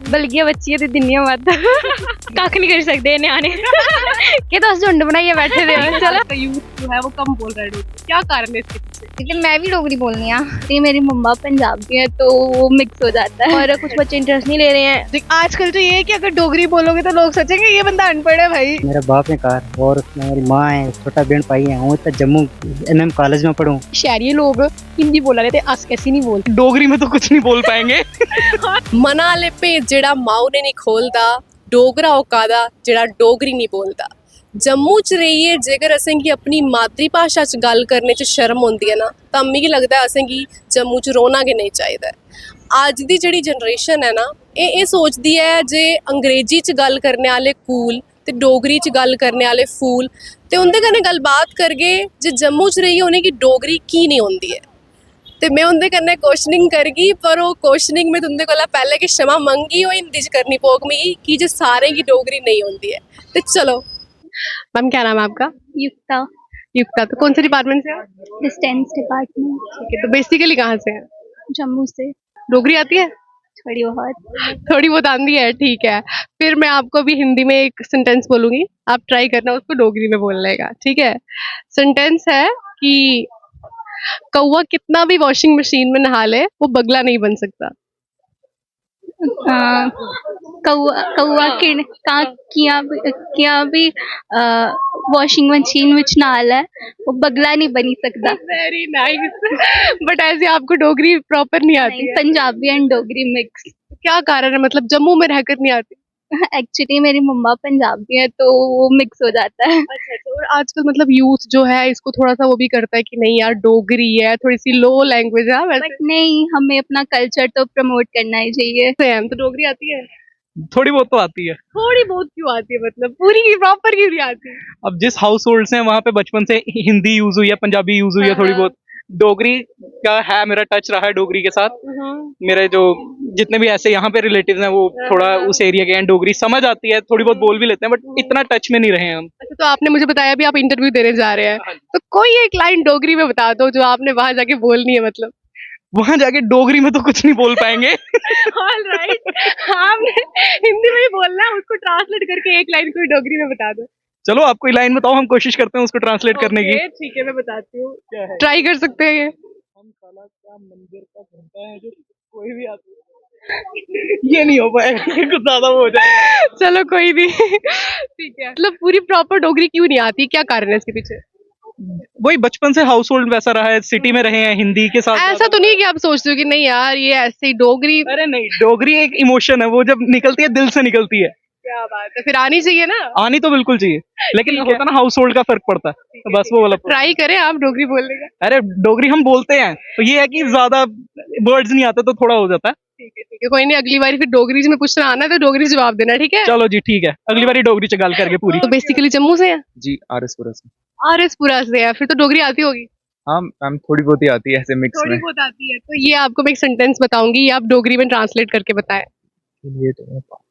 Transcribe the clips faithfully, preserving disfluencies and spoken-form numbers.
बलगियै बच्ची ऐ ते दिन्नी आं मत। कक्ख निं करी सकदे एह् ञ्याणे। केह् तुस झुंड बनाइयै बैठे दे ओ? चलो। का यूथ जो है वो कम बोल रहा है डोगरी, क्या कारण है इसके पीछे? ते मैं भी डोगरी बोलनी आं। ये मेरी मम्मा पंजाबी है तो वो मिक्स हो जाता है। और कुछ बच्चे इंटरेस्ट नहीं ले रहे हैं। देख, आजकल तो ये है कि अगर डोगरी बोलोगे तो लोग सोचेंगे ये बंदा अनपढ़ है भाई। मेरा बाप ने घर और मेरी माँ है, छोटा बहन भाई है। हूँ तो जम्मू एमएम कॉलेज में पढ़ूँ। शहरी लोग हिंदी बोला रहे थे, अस कैसी नहीं बोलते। डोगरी में तो कुछ नहीं बोल पाएंगे। मना आह्ले भेत जेह्ड़ा माऊ ने निं खोलदा, डोगरा ओह् कादा जेह्ड़ा डोगरी निं बोलदा। जम्मू च रेहियै जेकर असेंगी अपनी मातरी भाशा च गल्ल करने च शर्म औंदी ऐ ना, तां मिगी लगदा ऐ असेंगी जम्मू च रौह्ना गै नेईं चाहिदा ऐ। अज्ज दी जेह्ड़ी जनरेशन ऐ ना, एह् एह् सोचदी ऐ जे अंग्रेजी च गल्ल करने आह्ले कूल ते डोगरी च गल्ल करने आह्ले फूल, ते उं'दे कन्नै गल्लबात करगे जे जम्मू च रेहियै उ'नेंगी डोगरी की नेईं औंदी ऐ। ते में उं'दे कन्नै क्वेश्चनिंग करगी, पर ओह् क्वेश्चनिंग में तुं'दे कोला पैह्लें गै क्षमा मंगगी, ओह् हिंदी च करनी पौग मिगी, की जे सारें गी डोगरी नेईं औंदी ऐ। ते चलो। मैम, क्या नाम है आपका? युक्ता। युक्ता। तो कौन से डिपार्टमेंट से हो? Distance department. ठीक है, तो बेसिकली कहाँ से हैं? जम्मू से। डोगरी आती है? थोड़ी बहुत। थोड़ी बहुत आती है, ठीक है। फिर मैं आपको अभी हिंदी में एक सेंटेंस बोलूंगी, आप ट्राई करना उसको डोगरी में बोलने का, ठीक है? सेंटेंस है कि कौवा कितना भी वॉशिंग मशीन में नहा ले, वो बगला नहीं बन सकता। अ, कौआ कौआ किन का किया भी किया भी वॉशिंग मशीन विच नाल है, वो बगला नहीं बनी सकता। Very nice. बट ऐसे आपको डोगरी प्रॉपर नहीं आती नहीं, है। Punjabi and Dogri mix. क्या कारण है, मतलब जम्मू में रहकर नहीं आती? एक्चुअली मेरी मम्मा पंजाबी है तो वो मिक्स हो जाता है। अच्छा, अच्छा। और आजकल मतलब यूथ जो है इसको थोड़ा सा वो भी करता है कि नहीं यार, डोगरी है, थोड़ी सी लो लैंग्वेज है वैसे। बट नहीं, हमें अपना कल्चर तो प्रमोट करना ही चाहिए। से हैं, तो डोगरी आती है? थोड़ी बहुत तो आती है। थोड़ी बहुत क्यों आती है, मतलब पूरी की प्रॉपर क्यों नहीं आती? अब जिस हाउस होल्ड से हैं, वहाँ पे बचपन से हिंदी यूज हुई है, पंजाबी यूज हुई है हाँ, थोड़ी हाँ। बहुत। डोगरी का है, मेरा टच रहा है डोगरी के साथ। मेरे जो जितने भी ऐसे यहाँ पे रिलेटिव्स हैं, वो हाँ, थोड़ा हाँ। उस एरिया के हैं, डोगरी समझ आती है, थोड़ी बहुत बोल भी लेते हैं, बट इतना टच में नहीं रहे हैं हम। अच्छा, तो आपने मुझे बताया अभी आप इंटरव्यू देने जा रहे हैं, हाँ। तो कोई एक लाइन डोगरी में बता दो जो आपने वहां जाके बोलनी है, मतलब। वहां जाके डोगरी में तो कुछ नहीं बोल पाएंगे। ऑलराइट, आपने हिंदी में ही बोलना है, उसको ट्रांसलेट करके एक लाइन कोई डोगरी में बता दो। चलो, आप कोई लाइन बताओ, हम कोशिश करते हैं उसको ट्रांसलेट करने की। ओके, ठीक है, मैं बताती हूँ। ट्राई कर सकते हैं ये। हम साला क्या मंदिर का घंटा है जो कोई भी आदमी ये नहीं हो पाएगा, ये कुछ ज्यादा वो हो जाएगा। चलो, कोई नहीं। ठीक है, मतलब पूरी प्रॉपर डोगरी क्यों नहीं आती, क्या कारण है इसके पीछे? वही, बचपन से हाउस होल्ड वैसा रहा है, सिटी में रहे हैं, हिंदी के साथ ऐसा ज्यादा तो नहीं कि आप सोचते हो कि नहीं यार, ये ऐसे ही डोगरी। अरे नहीं, डोगरी एक इमोशन है, वो जब निकलती है दिल से निकलती है। क्या बात है, फिर आनी चाहिए ना। आनी तो बिल्कुल चाहिए, लेकिन ठीक है। होता ना हाउस होल्ड का फर्क पड़ता है, तो बस वो वाला। ट्राई करें आप डोगरी बोलने का। अरे, डोगरी हम बोलते हैं, तो ये है कि ज्यादा वर्ड्स नहीं आते तो थोड़ा हो जाता है। ठीक है, ठीक है, कोई नहीं, अगली बार फिर डोगरी च मैं पूछना आना तो डोगरी च जवाब देना, ठीक है? चलो जी, ठीक है, अगली बार डोगरी च गल करके पूरी। तो बेसिकली जम्मू से है? जी, आरएसपुरा से। आरएसपुरा से है, फिर तो डोगरी आती होगी। हाँ मैम, थोड़ी बहुत ही आती है ऐसे मिक्स थोड़ी में। बहुत आती है। तो ये आपको मैं एक सेंटेंस बताऊंगी, ये आप डोगरी में ट्रांसलेट करके बताएं। ये तो मैं पास।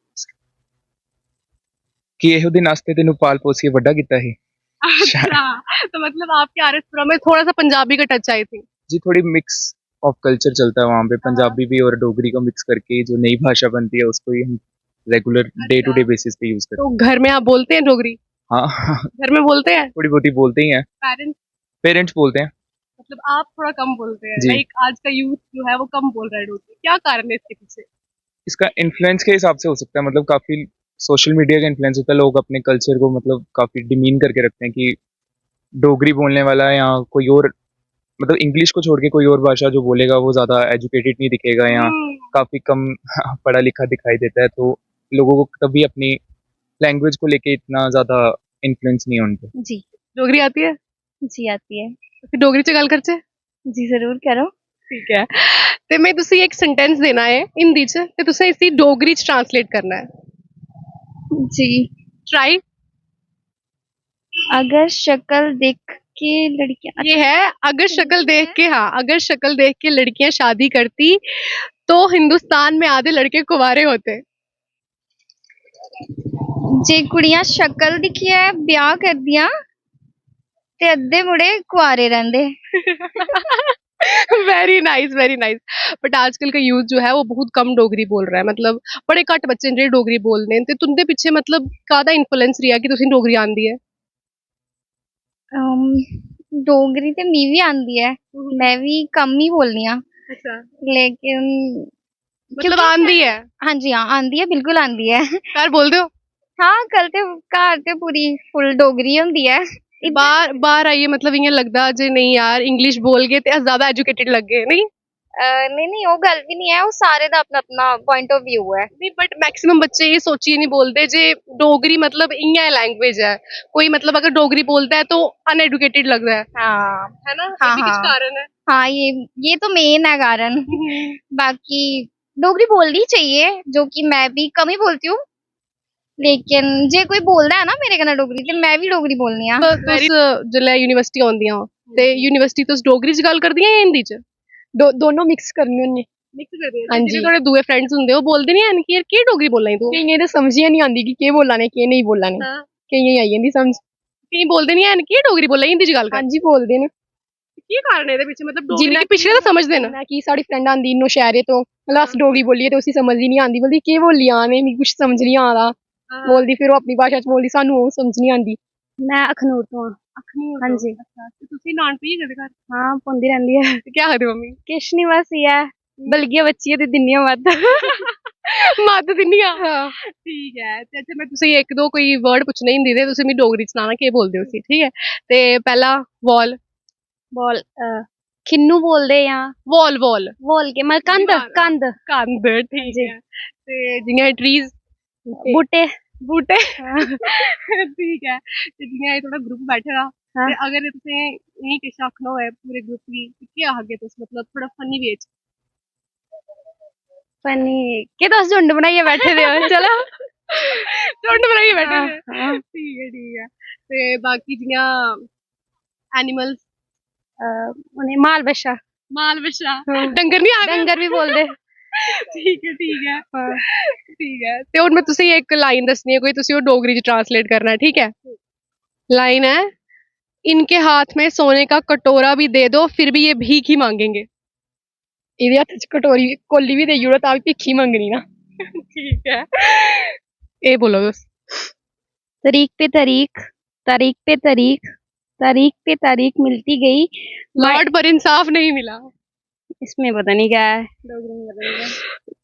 कि ਇਹੋ ਦਿਨ ਆਸਤੇ ਤੈਨੂੰ ਪਾਲ ਪੋਸ ਕੇ ਵੱਡਾ ਕੀਤਾ ਸੀ। अच्छा, तो मतलब आपके आरएसपुरा में थोड़ा सा पंजाबी का टच आई थी। जी, थोड़ी मिक्स ऑफ कल्चर चलता है वहाँ पे, पंजाबी भी और डोगरी को मिक्स करके जो नई भाषा बनती है उसको ही हम regular day to day basis पे यूज करते तो घर में आप बोलते हैं डोगरी? हैं। हाँ। घर में बोलते हैं? थोड़ी बहुत ही बोलते ही हैं। पेरेंट्स? पेरेंट्स बोलते हैं। मतलब आप थोड़ा कम बोलते हैं, जी। लाइक आज का यूथ जो है वो कम बोल रहा है डोगरी, क्या कारण है इसके पीछे? इसका इन्फ्लुएंस के हिसाब से हो सकता है, मतलब काफी सोशल मीडिया का इन्फ्लुएंस होता है। लोग अपने कल्चर को मतलब काफी डिमीन करके रखते हैं कि डोगरी बोलने वाला या कोई और, मतलब इंग्लिश को छोड़ के कोई और भाषा जो बोलेगा वो ज्यादा एजुकेटेड नहीं दिखेगा या हम्म। काफी कम पढ़ा लिखा दिखाई देता है, तो लोगों को कभी अपनी लैंग्वेज को लेके इतना ज्यादा इन्फ्लुएंस नहीं है उन पे। जी। डोगरी आती है? जी आती है। फिर डोगरी च गल्ल करचै? जी जरूर करो। ठीक है, ते मैं तुसें एक सेंटेंस देना है हिंदी च, ते तुसें इसी डोगरी च ट्रांसलेट करना है। जी। ट्राई। अगर शक्ल देख के लड़कियां ये है, अगर शक्ल देख के, हाँ, अगर शक्ल देख के लड़कियां शादी करती तो हिंदुस्तान में आधे लड़के कुंवारे होते। जे कुड़ियां शक्ल दिक्खियै ब्याह करदियां ते अद्धे मुड़े कुआरे रैंह्दे। Very nice, very nice. But आजकल का यूथ जो है वो बहुत कम डोगरी बोल रहा है, मतलब बड़े घट बच्चे न जेह्ड़े डोगरी बोलदे न। ते तुं'दे पिच्छे मतलब काह्दा इन्फ्लुएंस रेहा कि तुसें डोगरी आंदी ऐ? अम, डोगरी ते मी बी आंदी ऐ। में बी कम ही बोलनी आं। अच्छा। लेकिन मतलब आंदी ऐ? हां जी, हां, आंदी ऐ, बिल्कुल आंदी ऐ। घर बोलदे हो? हां, कल ते घर ते पूरी फुल डोगरी होंदी ऐ। इद्धर बाहर बाहर आइयै मतलब इ'यां लगदा जे नेईं यार, इंग्लिश बोलगे ते अस ज्यादा एजुकेटेड लगगे, नेईं? अ, नेईं नेईं, ओह् गल्ल बी निं ऐ, ओह् सारे दा अपना अपना पॉइंट ऑफ व्यू ऐ। नहीं, बट मैक्सिमम बच्चे ये सोचियै नहीं बोलदे जे डोगरी मतलब इ'यां लैंग्वेज ऐ। कोई मतलब अगर डोगरी बोलदा है तो अनएजुकेटेड लगदा है। हां। है ना? हाँ, ये भी कुछ हाँ। कारण है। हाँ, ये ये तो मेन है कारण। बाकी डोगरी बोलनी चाहिए, जो कि मैं भी कम ही बोलती हूँ, लेकिन जे कोई बोलदा है ना मेरे कन्नै डोगरी, ते मैं बी डोगरी बोलनी आं। तो तुस जिसलै यूनिवर्सिटी औंदियां ओ, ते यूनिवर्सिटी तुस डोगरी च गल्ल करदियां जां हिंदी च? दो दोनों मिक्स करनी होन्नी। मिक्स करदियां। हां ते जी। जेह्ड़े थुआढ़े दूए फ्रेंड्स होंदे, ओह् बोलदे निं हैन कि यार केह् डोगरी बोल्ला दी तूं? केइयें ते समझ गै निं आंदी कि केह् बोल्ला ने, केह् नेईं बोल्ला ने। हां। केइयें गी आई जंदी समझ। केईं बोलदे निं हैन, केह् डोगरी बोल्ला दी, हिंदी च गल्ल कर। हां जी, बोलदे न। केह् कारण ऐ एह्दे पिच्छे? मतलब डोगरी जिन्ना गी पिछड़े दा समझदे न। जिन्ना कि साढ़ी फ्रेंड आंदी नौशैह्रे तो, मतलब अस डोगरी बोलिए ते उसी समझ ही निं आंदी, बोलदी केह् बोल्ली जा ने, मिगी कुछ समझ निं आ दा। हां। बोलदी फिर ओह् अपनी भाशा च बोलदी, सानू ओह् समझ निं आंदी। मैं अखनूर तो हाँ। अखनूर हां तो। जी। अच्छा, ते तुसें नान पेई कदें घर? हाँ, पौंदी रहंदी ऐ। ते केह् आखदे मम्मी? किश निं, बस इ'यै, बलगियै बच्ची ऐ ते दिन्नी आं मत। मत दिन्नी आं। हां। ठीक ऐ, ते अच्छा, मैं तुसें इक दो कोई वर्ड पुच्छने हिंदी दे, तुसें मिगी डोगरी च सनाना केह् बोलदे उसी, ठीक ऐ? ते पैह्ला वॉल। वॉल, अ, खिन्नू बोलदे जां वॉल, वॉल। वॉल के, मतलब कंध, दीवार। कंध। कंध, ठीक जी। ऐ। ते जि'यां ट्रीज, बूटे। बूटे। हां। ठीक ऐ। ते जि'यां एह् थुआढ़ा ग्रुप बैठे दा, हां। ते अगर तुसें इ'नें किश आखना होऐ पूरे ग्रुप गी, ते केह् आखगे तुस? मतलब थोह्ड़ा फनी वे च। फनी, केह् तुस झुंड बनाइयै बैठे दे ओ? चलो। झुंड बनाइयै बैठे हां, दे। हां। ठीक ऐ, ठीक ऐ। ते बाकी जि'यां एनिमल्स, अ, उ'नें माल बच्छा। माल बच्छा, हां। डंगर निं आखदे? डंगर बी बोलदे। ठीक ऐ, ठीक ऐ। हां। ठीक ऐ। ते हून में तुसेंगी इक लाइन दस्सनी ऐ, कोई तुसें ओह् डोगरी च ट्रांसलेट करना ऐ, ठीक ऐ? लाइन ऐ, "इनके हाथ में सोने का कटोरा भी दे दो, फिर भी ये भीख ही मांगेंगे।" एह्दे हत्थ च कटोरी, कौली बी देई ओड़ो, तां बी भिक्खी मंगनी ना। ठीक ऐ। एह् बोलो तुस। तरीक पे तरीक, तरीक पे तरीक, तरीक पे तरीक मिलती गई। लॉर्ड पर इंसाफ नहीं मिला। इसमें पता नहीं क्या है, डोगरी में पता नहीं क्या।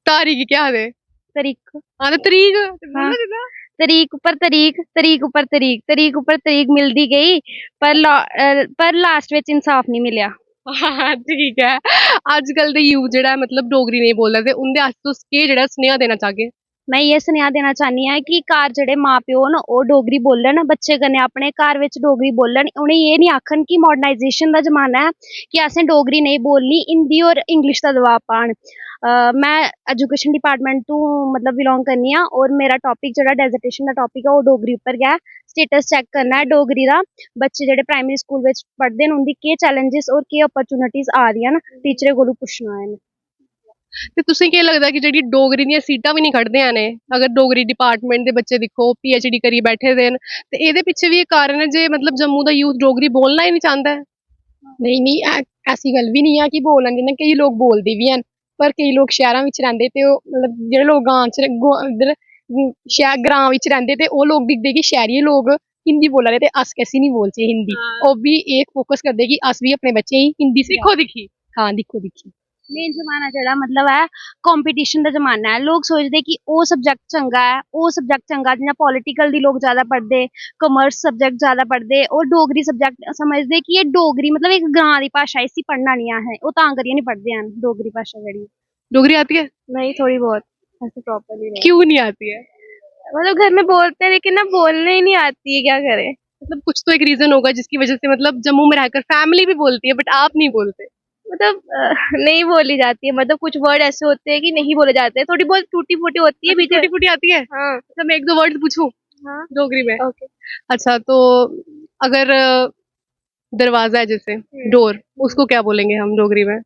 तारी गी केह् आखदे? तरीक। हां, ते तरीक ते बोलो हां। जि'यां। तरीक उप्पर तरीक, तरीक उप्पर तरीक, तरीक उप्पर तरीक मिलदी गई, पर ला-, अ, पर लास्ट बिच इंसाफ नहीं मिलेआ। हां, ठीक ऐ। अजकल दे यूथ जेह्ड़ा ऐ, मतलब, डोगरी नेईं बोलदा, ते उं'दे आस्तै तुस केह् जेह्ड़ा सनेहा देना चाह्गे? में इ'यै सनेहा देना चाह्न्नी आं कि घर जेह्ड़े मां प्यो न, ओह् डोगरी बोलन, बच्चे कन्नै अपने घर बिच डोगरी बोलन, उ'नेंगी एह् निं आखन कि मॉडर्नाइजेशन दा जमाना ऐ, कि असें डोगरी नेईं बोलनी, हिंदी और इंग्लिश दा दबाऽ पान। अ, में एजुकेशन डिपार्टमेंट तों, मतलब, बिलोंग करनी आं, और मेरा टॉपिक जेह्ड़ा डिसर्टेशन दा टॉपिक ऐ, ओह् डोगरी उप्पर गै ऐ। स्टेटस चेक करना ऐ डोगरी दा, बच्चे जेह्ड़े प्राइमरी स्कूल बिच पढ़दे न, उं'दी केह् चैलेंजेस और केह् अपॉर्चुनिटीज आ दियां न, टीचरें कोलू पुच्छना ऐ। ते तुसें केह् लगदा कि जेह्ड़ी डोगरी दियां सीटां बी निं कड्ढदे हैन एह्, अगर डोगरी डिपार्टमेंट दे बच्चे दिक्खो, पीएचडी करियै बैठे दे न, ते एह्दे पिच्छे बी इक कारण ऐ जे, मतलब, जम्मू दा यूथ डोगरी बोलना ही निं चांह्दा ऐ? नेईं, नेईं, ऐ-, ऐसी गल्ल बी निं ऐ कि बोलन, जि'यां केईं लोक बोलदे बी हैन, पर केईं लोक शैह्रां बिच रैंह्दे ते ओह्, मतलब, जेह्ड़े लोक गांव च, गो-, इद्धर, उम, शैह्र, ग्रांऽ बिच रैंह्दे ते ओह् लोक दिखदे कि शैह्रिये लोक हिंदी बोला दे ते अस कैसी निं बोलचै हिंदी। हां। ओह् बी एह् फोकस करदे कि अस बी अपने बच्चें गी हिंदी सखाचै। दिक्खो दिक्खी। हां, दिक्खो दिक्खी। मेन जमाना जेह्ड़ा, मतलब, ऐ, कॉम्पिटिशन दा जमाना ऐ। लोक सोचदे कि ओह् सब्जैक्ट चंगा ऐ, ओह् सब्जैक्ट चंगा, जि'यां पॉलिटिकल दी लोक जैदा पढ़दे, कॉमर्स सब्जैक्ट जैदा पढ़दे, और डोगरी सब्जैक्ट समझदे कि एह् डोगरी, मतलब, इक ग्रांऽ दी भाशा ऐ, इसी पढ़ना निं ऐ असें, ओह् तां करियै निं पढ़दे हैन डोगरी भाशा जेह्ड़ी। डोगरी आती है? नहीं, थोड़ी बहुत, ऐसे प्रॉपरली नहीं। क्यों नहीं आती है? मतलब, घर में बोलते हैं, लेकिन ना, बोलने ही नहीं आती है, क्या करें? मतलब, कुछ तो एक रीजन होगा जिसकी वजह से, मतलब, जम्मू में रहकर फैमिली भी बोलती है, बट आप नहीं बोलते। मतलब, अ, नहीं बोली जाती है, मतलब, कुछ वर्ड ऐसे होते हैं कि नहीं बोले जाते हैं, थोड़ी बहुत टूटी फूटी होती है। अच्छा, बीच में टूटी फूटी आती है? हाँ। अच्छा, मैं एक दो वर्ड पूछूं? हाँ। डोगरी में। ओके। अच्छा, तो अगर, अ, दरवाजा है जैसे, हम्म। डोर, उसको क्या बोलेंगे हम डोगरी में?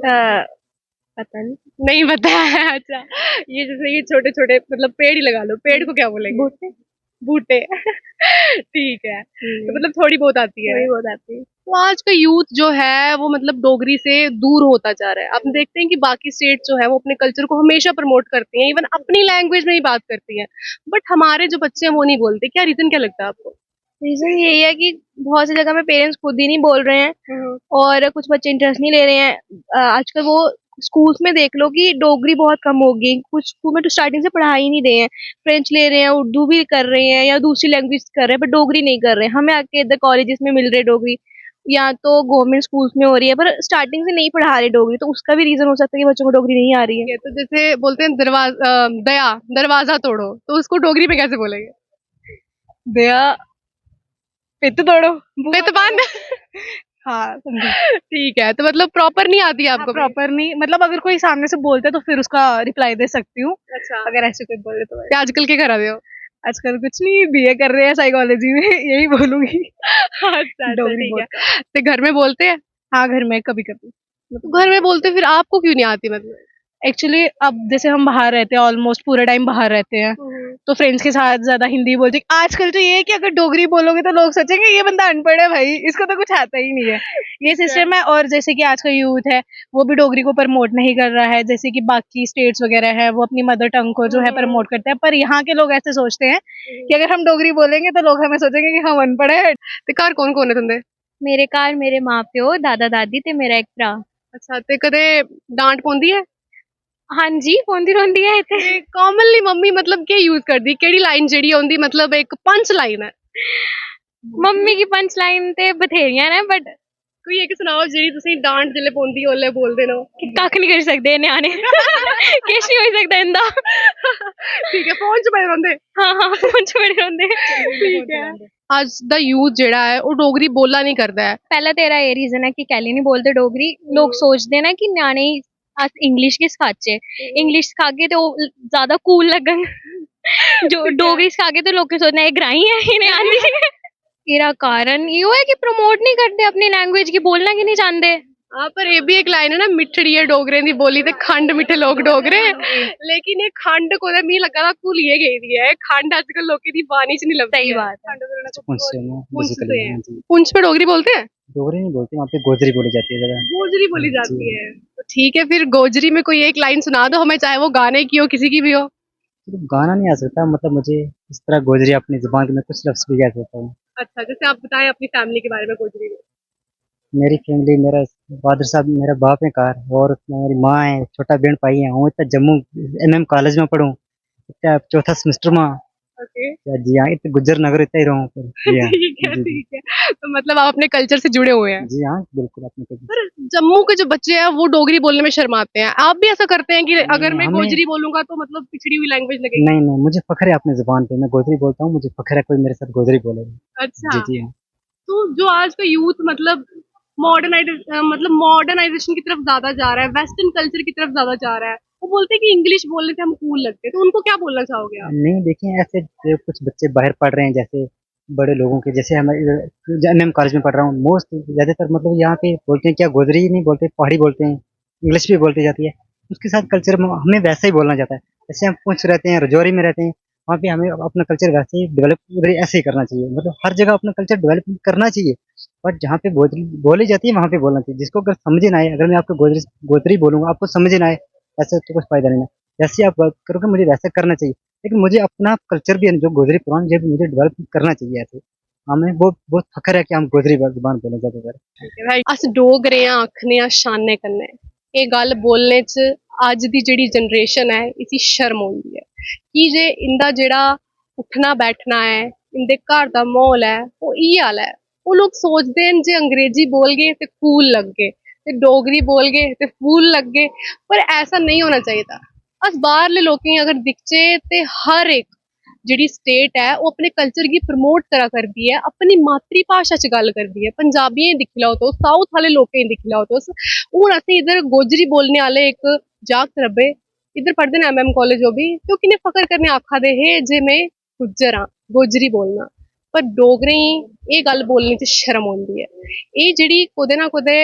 अ, पता नहीं। नहीं पता है, अच्छा। ये जैसे ये छोटे-छोटे, मतलब, पेड़ ही लगा लो, पेड़ को क्या बोलेंगे? बूटे। बूटे। ठीक है, तो हम्म, मतलब थोड़ी बहुत आती है। थोड़ी बहुत आती है। तो आज का यूथ जो है वो मतलब डोगरी से दूर होता जा रहा है। आप देखते हैं कि बाकी स्टेट जो है वो अपने कल्चर को हमेशा प्रमोट करती हैं, इवन अपनी लैंग्वेज में ही बात करती हैं, बट हमारे जो बच्चे हैं वो नहीं बोलते। क्या रीजन, क्या लगता है आपको? रीजन यही है कि बहुत सी जगह में पेरेंट्स खुद ही नहीं बोल रहे हैं और कुछ बच्चे इंटरेस्ट नहीं ले रहे हैं। अ, आजकल वो स्कूल्स में देख लो कि डोगरी बहुत कम हो गई। कुछ स्कूल में तो स्टार्टिंग से पढ़ा ही नहीं रहे हैं, फ्रेंच ले रहे हैं, उर्दू भी कर रहे हैं या दूसरी लैंग्वेज कर रहे हैं, पर डोगरी नहीं कर रहे। हमें आके इधर कॉलेजेस में मिल रहे डोगरी, या तो गवर्नमेंट स्कूल्स में हो रही है, पर स्टार्टिंग से नहीं पढ़ा रहे डोगरी, तो उसका भी रीजन हो सकता है कि बच्चों को डोगरी नहीं आ रही है। ये तो जैसे बोलते हैं दरवाजा, दया दरवाजा तोड़ो, तो उसको डोगरी में कैसे बोलेंगे? दया, पित तोड़ो। पित बंद। हाँ, समझी। ठीक है, तो मतलब प्रॉपर नहीं आती आपको भी? प्रॉपर नहीं, मतलब अगर कोई सामने से बोलता है तो फिर उसका रिप्लाई दे सकती हूँ, अच्छा, अगर ऐसे कोई बोले तो। क्या आजकल क्या करा रहे हो? आजकल कुछ नहीं, बीए कर रहे हैं साइकोलॉजी में, यही बोलूंगी। अच्छा, अच्छा, डोगरी ठीक है। बहुत तो घर में बोलते हैं? हाँ, घर में कभी कभी। तो घर में बोलते, फिर आपको क्यों नहीं आती? मतलब एक्चुअली अब जैसे हम बाहर रहते हैं, ऑलमोस्ट पूरा टाइम बाहर रहते हैं, तो फ्रेंड्स के साथ ज्यादा हिंदी बोलते हैं। आजकल तो ये है कि अगर डोगरी बोलोगे तो लोग सोचेंगे ये बंदा अनपढ़ है भाई, इसको तो कुछ आता ही नहीं है, ये सिस्टम है। और जैसे कि आज का यूथ है, वो भी डोगरी को प्रमोट नहीं कर रहा है, जैसे कि बाकी स्टेट्स वगैरह है, वो अपनी मदर टंग को जो है प्रमोट करते हैं, पर यहाँ के लोग ऐसे सोचते हैं कि अगर हम डोगरी बोलेंगे तो लोग हमें सोचेंगे कि हम अनपढ़ है। ਤੇ ਘਰ ਕੌਣ ਕੌਣ ਹੈ ਤੁਹਾਡੇ? ਮੇਰੇ ਘਰ ਮੇਰੇ ਮਾਂ ਪਿਓ, ਦਾਦਾ ਦਾਦੀ ਤੇ ਮੇਰਾ ਇੱਕ ਭਰਾ। ਅੱਛਾ, ਤੇ ਕਦੇ ਡਾਂਟ ਪਉਂਦੀ ਹੈ? ਹਾਂਜੀ, ਪੌਂਦੀ ਰਹਿੰਦੀ ਹੈ ਇੱਥੇ। ਤੇ ਕਾਮਨਲੀ ਮੰਮੀ ਮਤਲਬ ਕੀ ਯੂਜ਼ ਕਰਦੀ, ਕਿਹੜੀ ਲਾਈਨ ਜਿਹੜੀ ਆਉਂਦੀ, ਮਤਲਬ ਇੱਕ ਪੰਚ ਲਾਈਨ ਹੈ? ਮੰਮੀ ਕੀ ਪੰਚ ਲਾਈਨ ਤੇ ਬਥੇਰੀਆਂ ਨੇ, ਬਟ ਕੋਈ ਇੱਕ ਸੁਣਾਓ ਜਿਹੜੀ ਤੁਸੀਂ ਡਾਂਟ ਜਿਲੇ ਪਉਂਦੀ ਓਲੇ ਬੋਲਦੇ ਨੇ। ਕੱਖ ਨਹੀਂ ਕਰ ਸਕਦੇ ਇਹ ਨਿਆਣੇ। ਕੁਛ ਨਹੀਂ ਹੋ ਸਕਦਾ ਇਹਦਾ। ਠੀਕ ਹੈ, ਫੋਨ 'ਚ ਪਏ ਰਹਿੰਦੇ। ਹਾਂ ਹਾਂ, ਫੋਨ 'ਚ ਬੜੇ ਰਹਿੰਦੇ। ਠੀਕ ਹੈ। ਅੱਜ ਦਾ ਯੂਥ ਜਿਹੜਾ ਹੈ ਉਹ ਡੋਗਰੀ ਬੋਲਾ ਨਹੀਂ ਕਰਦਾ ਹੈ। ਪਹਿਲਾਂ ਤੇ ਇਹਦਾ ਇਹ ਰੀਜ਼ਨ ਹੈ ਕਿ ਕੈਲੀ ਨਹੀਂ ਬੋਲਦੇ ਡੋਗਰੀ। ਲੋਕ ਸੋਚਦੇ ਨੇ ਕਿ ਨਿਆਣੇ ਹੀ ਅਸ ਇੰਗਲਿਸ਼ ਕੀ ਸਿਖਾਚੇ, ਇੰਗਲਿਸ਼ ਸਿਖਾ ਕੇ ਤੇ ਉਹ ਜ਼ਿਆਦਾ ਕੂਲ ਲੱਗਣ। ਜੋ ਡੋਗਰੀ ਸਿਖਾ ਕੇ ਤੇ ਲੋਕ ਸੋਚਦੇ ਨੇ ਇਹ ਗਰਾਈ ਹੈ, ਇਹਨੇ ਆਂਦੀ। ਇਹਦਾ ਕਾਰਨ ਇਹੋ ਹੈ ਕਿ ਪ੍ਰਮੋਟ ਨਹੀਂ ਕਰਦੇ ਆਪਣੀ ਲੈਂਗੁਏਜ ਕੀ, ਬੋਲਣਾ ਕਿ ਨਹੀਂ ਚਾਹੁੰਦੇ। ਹਾਂ, ਪਰ ਇਹ ਵੀ ਇੱਕ ਲਾਈਨ ਹੈ ਨਾ, "ਮਿੱਠੜੀ ਹੈ ਡੋਗਰੇ ਦੀ ਬੋਲੀ ਤੇ ਖੰਡ ਮਿੱਠੇ ਲੋਕ ਡੋਗਰੇ।" ਲੇਕਿਨ ਇਹ ਖੰਡ ਕੋਲੇ ਮੀਂਹ ਲੱਗਾ ਦਾ, ਘੁਲੀਏ ਗਈ ਦੀ ਹੈ। ਇਹ ਖੰਡ ਅੱਜ ਕੱਲ ਲੋਕੀ ਦੀ ਬਾਣੀ 'ਚ ਨਹੀਂ ਲੱਭਦੀ। ਸਹੀ ਬਾਤ ਹੈ। ਖੰਡ ਦੇ ਨਾਲ पुंछ से हूँ, पुंछ basically, से हैं। हाँ जी। पुंछ पे डोगरी बोलते हैं? डोगरी नहीं बोलते, वहाँ पे गोजरी बोली जाती है ज़्यादा। गोजरी बोली जाती है। तो ठीक है, फिर गोजरी में कोई एक लाइन सुना दो हमें, चाहे वो गाने की हो, किसी की भी हो। तो गाना नहीं आ सकता, मतलब, मुझे इस तरह गोजरी अपनी ज़ुबान के मैं कुछ लफ्ज़ भी कह सकता हूँ। अच्छा, जैसे आप बताएं अपनी फैमिली के बारे में गोजरी में। मेरी फैमिली, मेरा फादर साहब, मेरा बाप है घर, और मेरी माँ है, छोटा बहन भाई है। हूँ इतना जम्मू एमएम कॉलेज में पढ़ूँ, इतना चौथा सेमेस्टर में। ओके। या जी हाँ, इतने गुज्जर नगर इतना ही रहूँ फिर। जी हाँ। ठीक है, जी, जी। ठीक है। तो मतलब आप अपने कल्चर से जुड़े हुए हैं। जी हाँ, बिल्कुल अपने कल्चर। पर जम्मू के जो बच्चे हैं वो डोगरी बोलने में शर्माते हैं, आप भी ऐसा करते हैं कि नहीं, अगर मैं हमें गोजरी बोलूंगा तो मतलब पिछड़ी हुई लैंग्वेज लगेगी? नहीं, नहीं, मुझे फख्र है अपनी ज़ुबान पे, मैं गोजरी बोलता हूँ, मुझे फख्र है कोई मेरे साथ गोजरी बोले। अच्छा। जी, जी हाँ। तो जो आज का यूथ मतलब मॉडर्नाइज मतलब मॉडर्नाइजेशन की तरफ ज्यादा जा रहा है, वेस्टर्न कल्चर की तरफ ज्यादा जा रहा है, वो बोलते हैं कि इंग्लिश बोलने से हम कूल लगते हैं, तो उनको क्या बोलना चाहोगे आप? नहीं, देखिए, ऐसे जो कुछ बच्चे बाहर पढ़ रहे हैं, जैसे बड़े लोगों के, जैसे हमारे एमएम कॉलेज में पढ़ रहा हूँ, मोस्ट ज़्यादातर, मतलब, यहाँ पे बोलते हैं क्या, गोजरी ही नहीं बोलते, पहाड़ी बोलते हैं, इंग्लिश भी बोलती जाती है, उसके साथ कल्चर में हमें वैसे ही बोलना चाहता है। जैसे हम पुंछ रहते हैं, रजौरी में रहते हैं, वहाँ पे हमें अपना कल्चर वैसे ही डेवलप उधर ऐसे ही करना चाहिए, मतलब, हर जगह अपना कल्चर डेवलप करना चाहिए। और जहाँ पे बोली बोली जाती है, वहाँ पे बोलना चाहिए। जिसको अगर समझे ना आए, अगर मैं आपको गोजरी गोजरी बोलूँगा, आपको समझे ना आए, ऐसा तो कुछ फ़ायदा नहीं है। जैसे आप बात करोगे, मुझे वैसा करना चाहिए, लेकिन मुझे अपना कल्चर भी है, जो गोजरी पुराना, ये भी मुझे डेवलप करना चाहिए। ऐसे हमें बहुत बहुत फख्र है कि हम गोजरी ज़ुबान बोलें ज़्यादातर। ठीक है भाई, अस डोगरे आं, आखने आं शानै कन्नै, एह् गल्ल बोलने च अज्ज दी जेह्ड़ी जनरेशन ऐ, इसी शर्म औंदी ऐ, की जे इंदा जेह्ड़ा उट्ठना बैठना ऐ, इंदे घर दा म्हौल ऐ, ओह् इ'यै आह्ला ऐ। ओह् लोक सोचदे न जे अंग्रेजी बोलगे ते कूल लग्गे, ते डोगरी बोलगे ते फूल लग्गे, पर ऐसा नेईं होना चाहिदा। अस बाह्रले लोकें गी अगर दिखचै ते हर इक जेह्ड़ी स्टेट ऐ, ओह् अपने कल्चर गी प्रमोट करा करदी ऐ, अपनी मातृ भाशा च गल्ल करदी ऐ। पंजाबियें गी दिक्खी लैओ तुस, साउथ आह्ले लोकें गी दिक्खी लैओ तुस। हून असें इद्धर गोजरी बोलने आह्ले इक जागत लब्भे, इद्धर पढ़दे न एमएम कालेज ओह् बी, ते ओह् किन्ने फखर कन्नै आखा दे हे जे में गुज्जर आं, गोजरी बोलना। पर डोगरें गी एह् गल्ल बोलने च शर्म औंदी ऐ। एह् जेह्ड़ी कुतै ना कुतै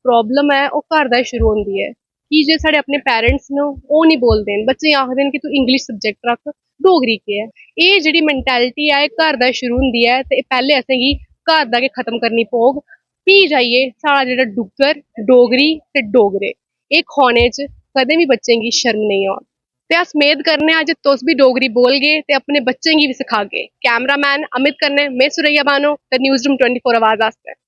प्रॉब्लम ऐ, ओह् घर दा शुरू होंदी ऐ। कि जे साढ़े अपने पेरेंट्स न, ओह् निं बोलदे न, बच्चें गी आखदे न कि तू इंग्लिश सब्जेक्ट रख, डोगरी केह् ऐ? एह् जेह्ड़ी मैंटेलिटी ऐ, एह् घर दा शुरू होंदी ऐ ते एह् पैह्लें असेंगी घर दा गै खत्म करनी पौग, फ्ही जाइयै साढ़ा जेह्ड़ा डुग्गर, डोगरी ते डोगरे, एह् खोआने च कदें बी बच्चें गी शर्म नेईं औग। ते अस मेद करने आं जे तुस बी डोगरी बोलगे ते अपने बच्चें गी बी सखागे। कैमरामैन अमित कन्नै में सुरैया बानो ते न्यूज़ रूम ट्वेंटी फोर आवाज आस्तै।